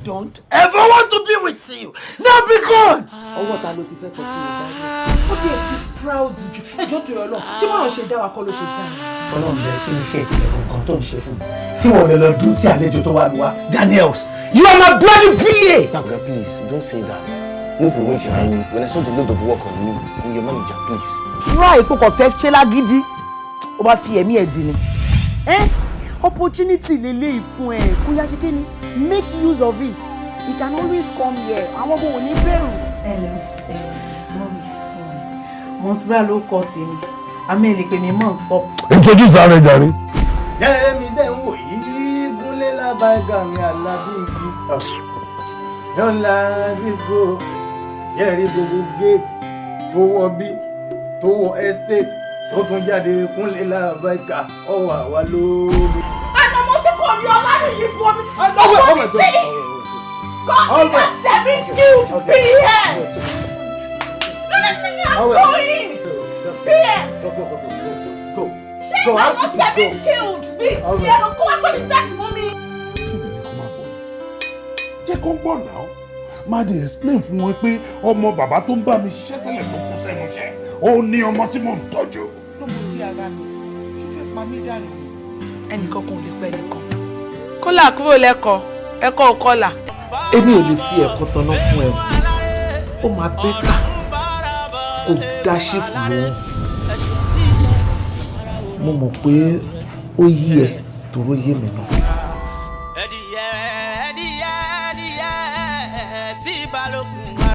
Don't ever want to be with you. Now be gone. Ọwọ́ ta ló ti fẹ́ sọ pé o bá rí? Ó dé ti proud jù. Ẹjọ́ tó yọ lọ, ṣé bọ́lá ṣe dá wa kọ́ ló ṣe dá wa? Ọlọ́run bẹ, kí ni iṣẹ́ tiẹ̀ gangan tó ń ṣe fún mi tí wọ́n lè lọ dúró tí àlejò tó wà mí wá? Daniels, you are my bloody PA. Oga, please, don't say that. No promote behind me. When I saw the load of work on me, I'm your manager, please. Try ipò kò fẹ́ ṣe lágídí, ó bá fi ẹ̀mí ẹ̀ dì ní. Eh? Opportunity leleyi fún ẹ, kó yá ṣe kí ni, make use of it. He can always come here, àwọn ọmọ ò ní bẹ̀rù. Ẹ lẹ mọ́mí, Mọ̀súrà ló kọ tèmi, àmì ẹ̀ lè pè mí mọ̀ ń sọ. Introduce ara ẹ jàre. Jẹ́rẹ́ mi dẹ̀ ń wò yìí, gúnlé lábàgà mi, alábí igi yọ̀ǹda lásìkò yẹ́rì gbogbo gate tó wọ bí tó wọ estate tó tún jáde, kúnlé lábàgà ọwọ́ àwa lórí. Ànàmọ́ tí kò rí ọlá nìyí fún mi. Ọmọ mi sí. Competent semi-skilled PM. No, no, no, no, I'm going. PM. Go, go, go, go, go. Ṣé Go, ask àwọn you to go. semi-skilled bíi tiẹ̀ ló kó wá sórí set fún mi? Ṣé mi ní kó máa bọ̀? Jẹ́ kó ń gbọ́ náà. Máa dé explain fún wọn pé ọmọ bàbá tó ń bá mi ṣiṣẹ́ tẹ́lẹ̀ tó kú sẹ́nu iṣẹ́, ó ní ọmọ tí mò ń tọ́jú. Lọ́mọdé ara mi ṣó fẹ́ pa mí dànù ni? Ẹnìkan kan ò lè pẹ́ nìkan. Kólà kúrò lẹ́kọ̀ọ́, ẹ̀kọ́ ò kọlà. Èmi ò lè fi ẹ̀kọ́ tọ́nà fún ẹ o. Ó máa better kó dá chief lóhùn. Mo mọ̀ pé ó yí ẹ tòró yé mi náà.